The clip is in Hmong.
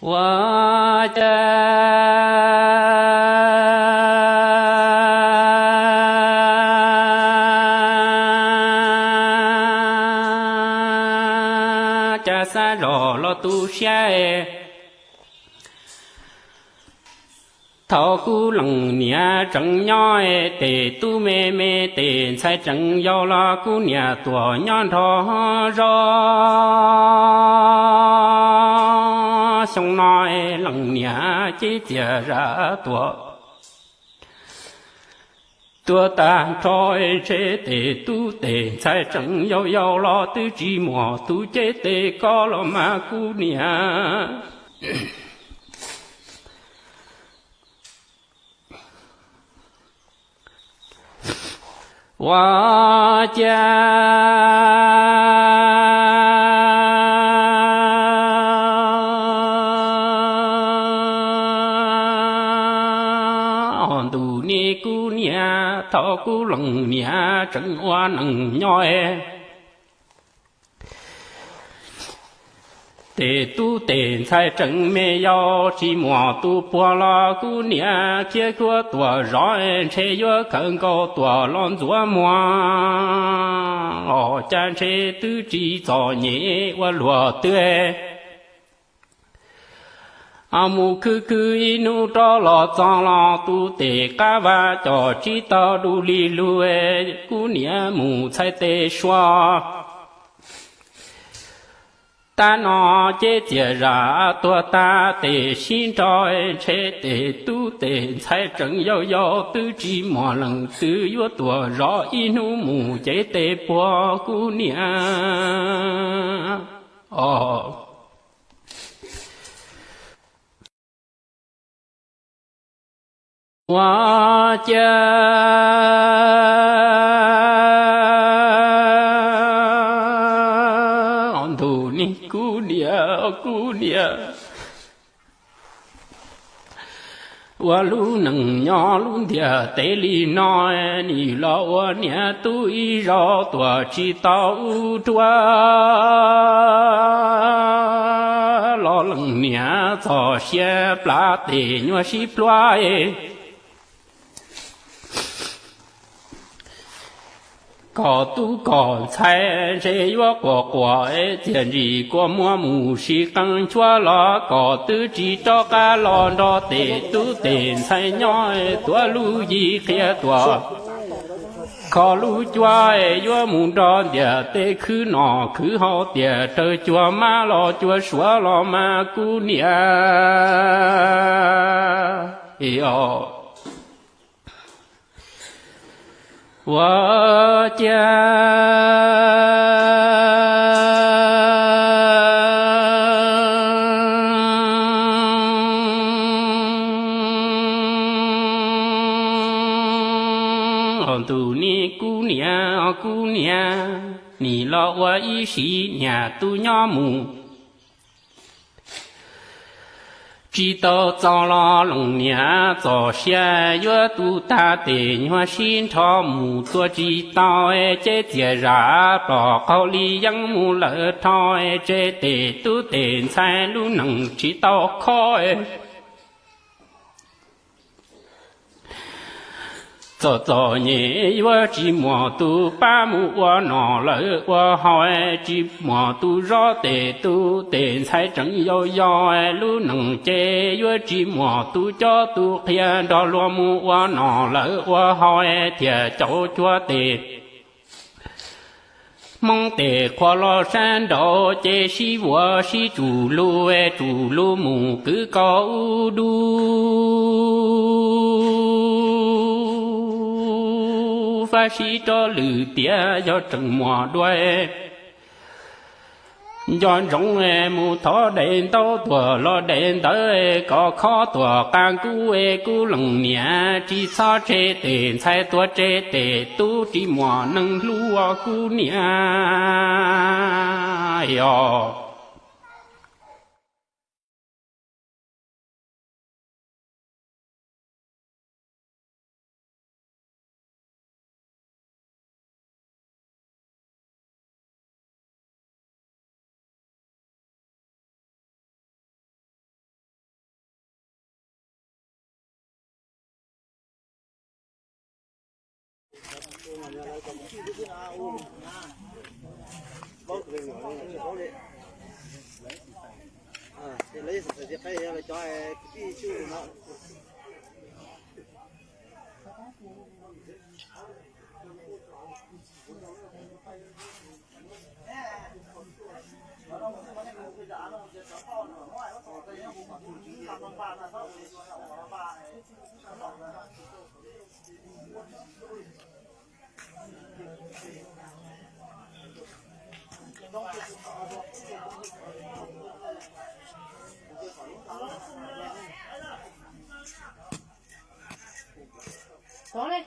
Ua cas cas xav zog los tu siab, thaum kuv leej niam tseem nyob, tes tub me me tes ntxhais tseem yau los kuv niam tuaj nyob nrog zos. Xyoo no leej niam cev txias zam tuaj, tuaj tag nrho, ntshe tes tub tes ntxhais tseem yau yau los twb tsis muaj tus cev tes koj los mas kuv niam. Ua cas ntuj ne kuv niam, thaum kuv leej niam tseem ua neej nyob, tes tub tes ntxhais tseem me yau, tsis muaj tus puag los kuv niam khiav kuaj tuaj zov, ntshe yuav khaws nkaus tuaj los ntxuav muag, los cas ntshe twb tsis txom nyem ua luaj twg. Mus khwv khwv ib hnub rov los txog los tus tes qab vaj coj tsis tau du li lug, kuv niam mus txhais tes sua. Tab no cev txias zam tuag tag tes sib nrho, ntshe tes tub tes ntxhais tseem yau yau twb tsis muaj leej twg yuav tuaj zov ib hnub mus cev tes puag kuv niam. Os, ua cas ntuj ne kuv niam, kuv niam, ua lub neej nyob lub ntiaj teb li no, nim los ua niam tub ib zaug tuaj tsis tau ub ruaj, los leej niam txog siav plav tes nyuag sib pluag. Kom tub kom ntxhais ntshe yuav quas quas, txiaj ntsig kua muag mus sib qee nchuav los kom twb tsis rov qab los nrog tes tub tes ntxhais nyob, tuav lub yig qhia tuaj kho lub cuab, yuav mus nrog ntiaj teb khwv noj khwv haus, tiam raws cuag mab los cuag suav los mas kuv niam. Ua cas ntuj ne kuv niam, kuv niam, nim los ua ib sim niam tub nyob mus tsis tau txog los leej niam txog siav yuav tu tag tes nyuag sib nrho mus tua tsis tau, cev txias zam pom qaug li yeeb mus lawm rho, tseg tes tub tes ntxhais lub neej tsis tau khob. Txom txom nyem yuav tsis muaj tus pab mus ua noj lawm ua haus, tsis muaj tus zov tes tub tes ntxhais tseem yau yau, lub neej ces yuav tsis muaj tus coj tus qhia nrog luag mus ua noj lawm ua haus, thiaj caum cuag tes Hmoob tes qhua los sab nraud ces sib vuas sib tsum lug, tsum lug mus kwv kaus ub dub. Fab sib rov lwm tiam yog tseem muaj dua nco ntsoov, mus thov daim ntaub tuag los daim ntawv kom khob tuag qab kub, kuv leej niam tsis txhob tseg tes ntxhais tuag, tseg tes tub tsis muaj neeg hlub ua kuv niam. Yog Ces lawv yog xav tias qhia yog lawv cov kwv tij txhua no. Thov ne,